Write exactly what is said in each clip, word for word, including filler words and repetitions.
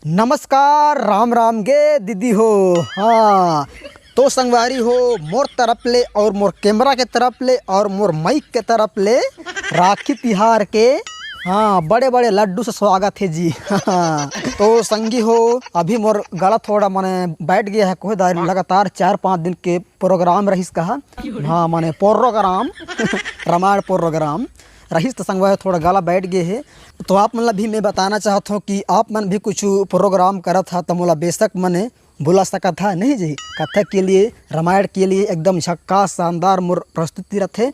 नमस्कार, राम राम गे दीदी हो। हाँ, तो संगवारी हो, मोर तरफ ले और मोर कैमरा के तरफ ले और मोर माइक के तरफ ले राखी तिहार के, हाँ, बड़े बड़े लड्डू से स्वागत हे जी। तो संगी हो, अभी मोर गला थोड़ा मने बैठ गया है, कोई दारी लगातार चार पाँच दिन के प्रोग्राम रहिस कहा, हाँ, मने प्रोग्राम, रामायण प्रोग्राम रहिस, तो संगवारी हो थोड़ा गला बैठ गए हे। तो आप मन ला भी मैं बताना चाहत हूँ कि आप मन भी कुछ प्रोग्राम करत हा, तो मोला बेशक मने बुला सकत हा, नहीं जी? कथा के लिए, रामायण के लिए एकदम झक्कास, शानदार मोर प्रस्तुति रथे।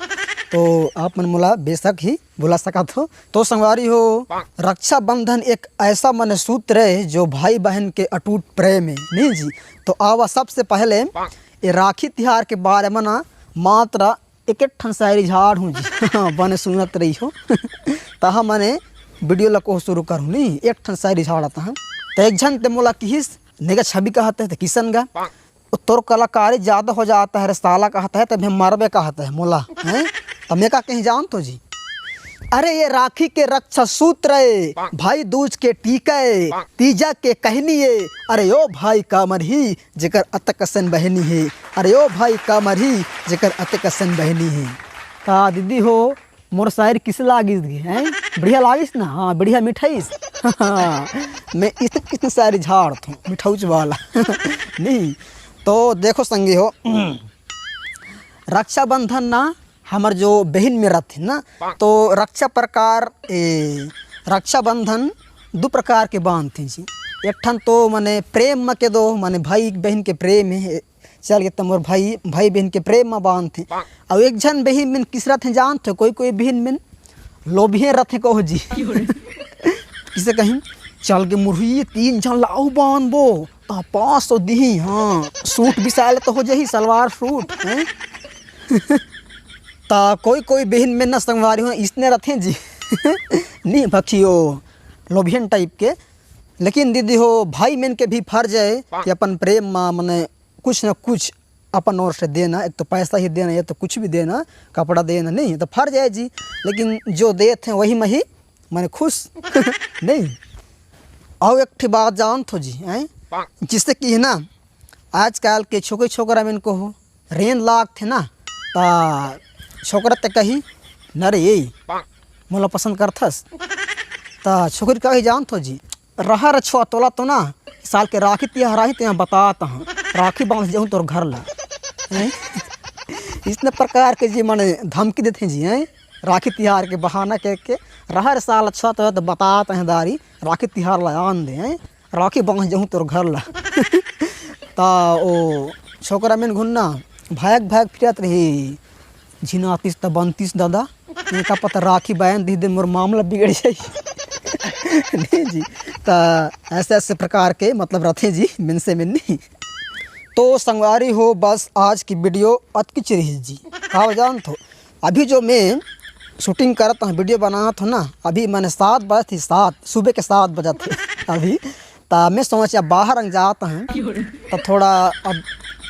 तो आप मन मोला बेशक ही बुला सकत हो। तो संगवारी हो, रक्षाबंधन एक ऐसा मने सूत्र है जो भाई बहन के अटूट प्रेम है, नहीं जी? तो आवा सबसे पहले ये राखी तिहार के बारे में ना मात्र एक एक ठन शायरी झाड़ हूँ जी। बने सुनत रही हो। तहा मने वीडियो ला को शुरू करूँ नी, एक ठन शायरी झाड़ आता है। तो एक झन ते मोला किहिस, नेगा छवि कहत है, तो किसन गा, "तोर कलाकारी ज्यादा हो जाता है रे साला," कहत है, "तब हम मरबे," कहत है मोला, हैं? तब मैं का कहीं जानत हो जी, "अरे ये राखी के रक्षा सूत्र है, भाई दूज के टीका है, तीजा के कहनी है, अरे ओ भाई का मरही, जेकर अतक असन बहिनी हे, अरे ओ भाई का मरही, जेकर अतक असन बहिनी हे।" का दीदी हो, मोर शायरी किसे लागिस गे, हैं? बढ़िया लागिस ना? हाँ, बढ़िया मिठाइस। मैं इस कितनी सारी झाड़ थू मिठाउच वाला। नहीं, तो देखो संगी हो, रक्षाबंधन ना हमर जो बहिन में रथे ना, तो रक्षा प्रकार, ए, रक्षाबंधन दू प्रकार के बांधथे जी। एक ठन तो मने प्रेम म के दो, मने भाई बहिन के प्रेम हे, चल के त मोर भाई, भाई बहिन के प्रेम म बांधथे। अउ एक झन बहिन में किस रथे जानथे, कोई कोई बहिन में लोभिये रथे कहो जी। किसे कहीं, "चल के मुरही तीन झन लाऊ बांधबो, ता पाँच सौ दिही, हाँ, सूट बिसाए ले तो हो जाही, सलवार सूट, हैं?" ता कोई कोई बहिन में न संगवारी हो, इसने रथे जी। नहीं भखियो, लोभियन टाइप के। लेकिन दीदी हो, भाई मन के भी फर्ज है कि अपन प्रेम मा मने कुछ न कुछ अपन ओर से देना, एक तो पैसा ही देना या तो कुछ भी देना, कपड़ा देना, नहीं तो फर्ज है जी। लेकिन जो देत हैं वही में ही मने खुश। नहीं। अउ एक ठे बात जानत हो जी, हैं? जिससे कि है ना, आजकल के छोकरी छोकरा मन को हो, रेन लागथे ना, ता छोकरा ते कही, "न रे, ए, मोला पसंद करथस?" ता छोकरी कही, "जानत हो जी, रहर छुआ तोला तो ना, साल के राखी तिहार आही, तेमा बतात हूँ, राखी बांध जाऊँ तोर घर ला।" हैं? इसने प्रकार के जी मने धमकी देथे जी, हैं? राखी तिहार के बहाना के, के, "रहर साल छुआ तो, तो बतात हैं दारी, राखी तिहार ला आन दे, हैं?" राखी बांध जाहूँ तोर घर ला। ता ओ छोकरा मन घुन्ना भाग भाग फिरत रही, "झिनातिस त बनतिस दादा, ये का पता राखी बांध दी दे मोर मामला बिगड़ जाई।" नहीं जी, ता ऐसे ऐसे प्रकार के मतलब रथे जी, मिनसे मिन्नी। तो संगवारी हो, बस आज की वीडियो अतकिच रही जी। का जान थो, अभी जो मैं शूटिंग करत हूँ, वीडियो बनात हूँ ना, अभी मैंने सात बजे थी, सात, सुबह के सात बजे थे अभी। तो मैं सोचा बाहर अंग जात हूँ, तो थोड़ा अब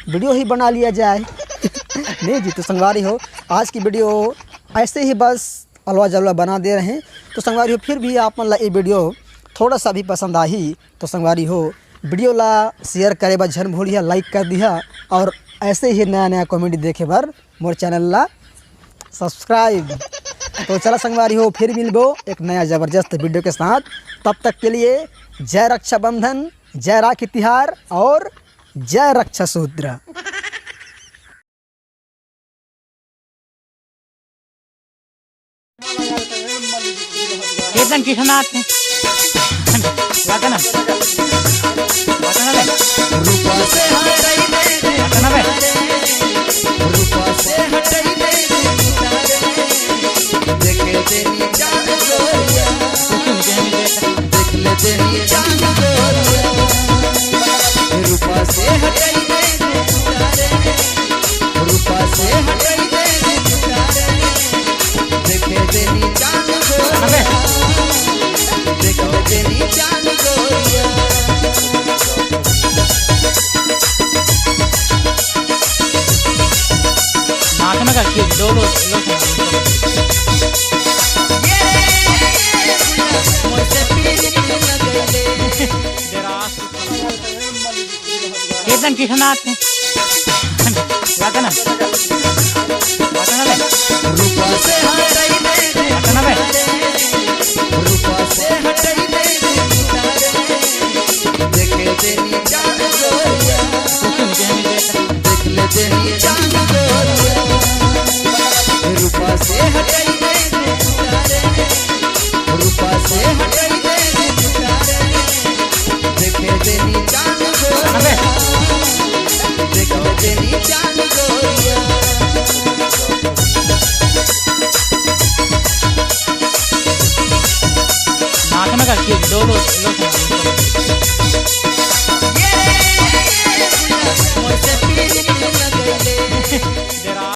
वीडियो ही बना लिया जाए। नहीं जी, तो संगवारी हो, आज की वीडियो ऐसे ही बस अलवा जलवा बना दे रहे हैं। तो संगवारी हो, फिर भी आप मन ला ये वीडियो थोड़ा सा भी पसंद आही, तो संगवारी हो, वीडियो ला शेयर करे बर झन भूलिहा, लाइक कर दिहा और ऐसे ही नया नया कॉमेडी देखे बर मोर चैनल ला सब्सक्राइब। तो चला संगवारी हो, फिर मिलबो एक नया जबरदस्त वीडियो के साथ। तब तक के लिए जय रक्षाबंधन, जय राखी तिहार और जय रक्षा सूत्र। एकदम किसनाथ है। लाता ना। लाता ना बे। लाता ना बे। अबे। नाचना का क्यों? लो, लो, लो। तन किसनाथ ने। वाता ना। वाता ना बे। रूपा से हटई दे। वाता ना बे। रूपा से हटई दे। देखे तेरी जान गोरिया। देख ले तेरी जान गोरिया। रूपा से हटई दे। रूपा से हटई दे। देखे तेरी जान गोरिया। देखे तेरी जान गोरिया। नाचना का, दो लोग, दो लोग।